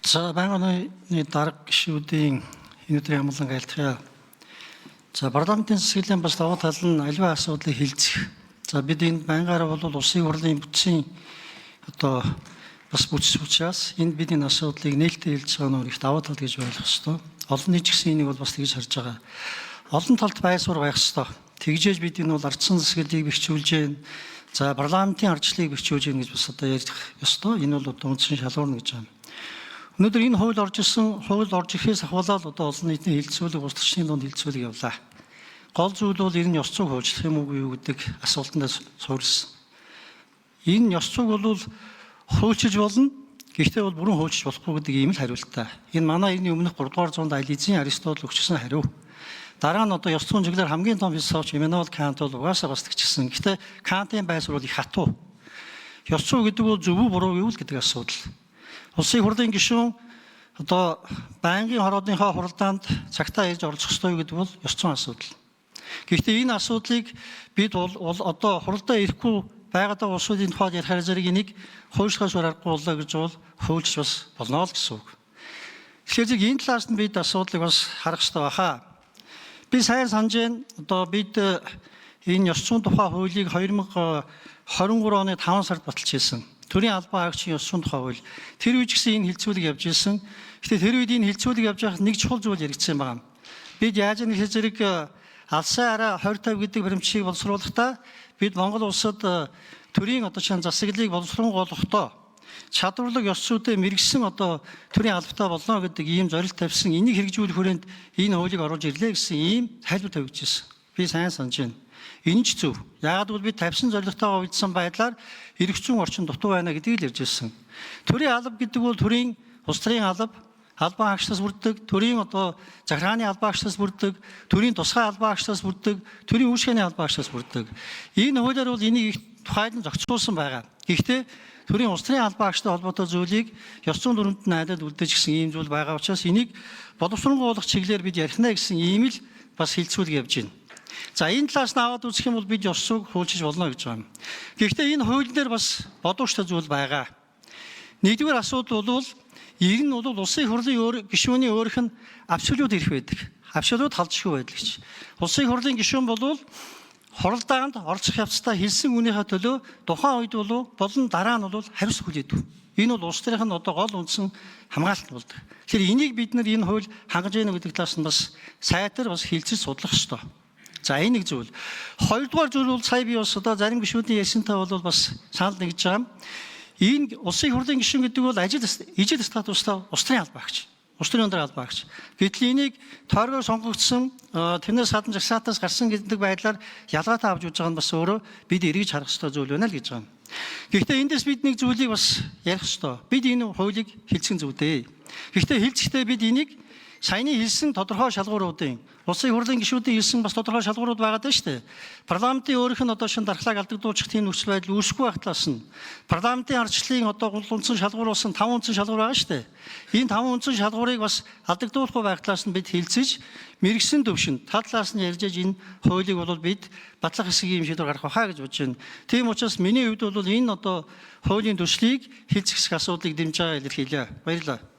За, байнгын дарга гишүүдийн энэ өдрийн амгалан айлтгая. За, парламентын засаглалын бас давуу тал нь аливаа асуудлыг хилцэх. За, бид энд байнгаараа бол улсын хурлын бүтцийн одоо бас бүтц учраас энд бид энэ асуудлыг нээлттэй хэлж байгаа нь их давуу тал гэж ойлгох ёстой. Олон нийт ч гэсэн энийг бол бас тэгж харж байгаа. Олон талд байсвар байх ёстой. Тэгжээж бид энэ бол ардсан засаглалыг бэхжүүлж гэн. За, парламентын ардчлалыг бэхжүүлж гэн гэж бас одоо ярих ёстой. Энэ бол одоо үндсэн шалгуурна гэж байна. Өнөөдөр энэ хууль орж ирсэн, хууль орж ирэхээс ахуулаад одоо олон нийтийн хилцүүлэг, улс төрчний дунд хилцүүлэг явлаа. Гол зүйл бол энэ ёс зүйг хуучлах юм уу юу гэдэг асуултанд суурилсан. Энэ ёс зүйг бол хуульчилж болно. Гэхдээ бол бүрэн хуульчилж болохгүй гэдэг ийм л хариулттай. Энэ манай энэний өмнөх 3 дугаар зуунд аль эзэн Аристотл өгчсөн хариу. Дараа нь одоо ёс зүйн чиглэлээр хамгийн том философч Иммануэл Кант бол угаасаа бас тэгчихсэн. Гэхдээ Кантын байр суурь бол их хатуу. Ёс зүй гэдэг бол зөв үү буруу юу л гэдэг асуудал. Улсын хурлын гишүүн одоо байнгын хорооныхоо хуралдаанд цагтаа ирж оролцох ёстой гэдэг бол ёс зүйн асуудал. Гэхдээ энэ асуудлыг бид бол одоо хуралдаа ирэхгүй байгаад байгаа улсуудын тухайд ярихаар зэрэг энийг хуульчлахаас өөр аргагүй боллоо гэж бол хуульч бас болно л гэсэн үг. Тэгэхээр зэрэг энэ талаас нь бид асуудлыг бас харах ёстой баха. Би сайн санаж байна. Одоо бид энэ ёс зүйн тухай хуулийг 2023 оны 5 сард баталж ирсэн. Төрийн албан хаагчийн ёс зүйн тухай хууль. Тэр үед ч гэсэн энэ хилцүүлэг явж ирсэн. Гэхдээ тэр үед энэ хилцүүлэг явж байхад нэг чухал зүйл яригдсан байгаа. Бид яаж нэг зэрэг алсын араа 20 50 гэдэг баримтчийг боловсруулахдаа бид Монгол улсад төрийн одоо чинь засаглалыг боловсрунгуулахдаа чадварлаг ёс зүйдээ мэргэсэн одоо төрийн албатай болно гэдэг ийм зорилт тавьсан. Энийг хэрэгжүүлэх хүрээнд энэ хуулийг оруулж ирлээ гэсэн ийм тайлбар тавигдчихсан. Би сайн санаж байна. Энэ ч зөв. Яагаад гэвэл би тавьсан зорилготойгоо уялдсан байдлаар эрх зүйн орчин дутуу байна гэдгийг л ярьж ирсэн. Төрийн алба гэдэг бол төрийн улс төрийн алба, албан хаагчдаас бүрддэг, төрийн одоо захиргааны албан хаагчдаас бүрддэг, төрийн тусгай албан хаагчдаас бүрддэг, төрийн үйлчилгээний албан хаагчдаас бүрддэг. Энэ хуулиар бол энийг их тухайлан зохицуулсан байгаа. Гэхдээ төрийн улс төрийн албан хаагчтай холбоотой зүйлийг ёс зүйн дүрмэнд найдаад үлдээж гисэн ийм зүйл байгаа учраас энийг боловсронгуйлах чиглэлээр бид ярих нэ гэсэн ийм л бас хилцүүлэг явж байна. За, энэ талаас нь аваад үзэх юм бол бид ёс зүйг хуульчилж болно гэж байгаа юм. Гэхдээ энэ хууль дээр бас бодууштай зүйл байгаа. Нэгдүгээр асуудал бол ер нь бол улсын хурлын өөр гишүүний өөрөх нь абсолют эрх байдаг. Абсолют халдшгүй байдал гэж. Улсын хурлын гишүүн бол хуралдаанд оролцох явцдаа хэлсэн үнийхээ төлөө тухайн үед болов болон дараа нь бол хариуцлага хүлээдэг. Энэ бол улс төрийнх нь одоо гол үндсэн хамгаалалт болдог. Тэгэхээр энийг бид нар энэ хууль хангаж яах гэдэг талаас нь бас сайтар бас хилцэж судлах ёстой. За, энэ нэг зүйл. Хоёрдугаар зүйл бол сая би бас одоо зарим гишүүдийн ярьсантай бол бас санал нэгж байгаа юм. Энэ улсын хурлын гишүүн гэдэг бол ажил ижил статустай улс төрийн албан хаагч. Улс төрийн өндөр албан хаагч. Гэтэл энийг тойргоор сонгогдсон, тэрнээс гадна жагсаалтаас гарсан гэдэг байдлаар ялгаатай авч үзэж байгаа нь бас өөрөө бид эргэж харах ёстой зүйл байна л гэж байгаа юм. Гэхдээ эндээс бид нэг зүйлийг бас ярих ёстой. Бид энэ хуулийг хилцэн зүйдээ. Гэхдээ хилцэхдээ бид энийг саяны хэлсэн тодорхой шалгууруудын, улсын хурлын гишүүдийн хэлсэн бас тодорхой шалгуурууд байгаа даа шүү дээ. Парламентын өөрийнх нь одоо шин дархлааг алдагдуулчих тийм нөхцөл байдал үүсэхгүй байх талаас нь парламентын ардчлалын одоо гол үндсэн шалгуур болсон 5 үндсэн шалгуур байгаа шүү дээ. Энэ 5 үндсэн шалгуурыг бас алдагдуулахгүй байх талаас нь бид хилцэж мэргэсэн төвшөнд тал талаас нь ярьж энэ хуулийг бол бид батлах хэсгийн юм шийдвэр гаргах байхаа гэж бодож байна. Тийм учраас миний хувьд бол энэ одоо хуулийн төслийг хилцэх хэсэг асуудлыг дэмжиж байгаа илэрхийлье. Баярлалаа.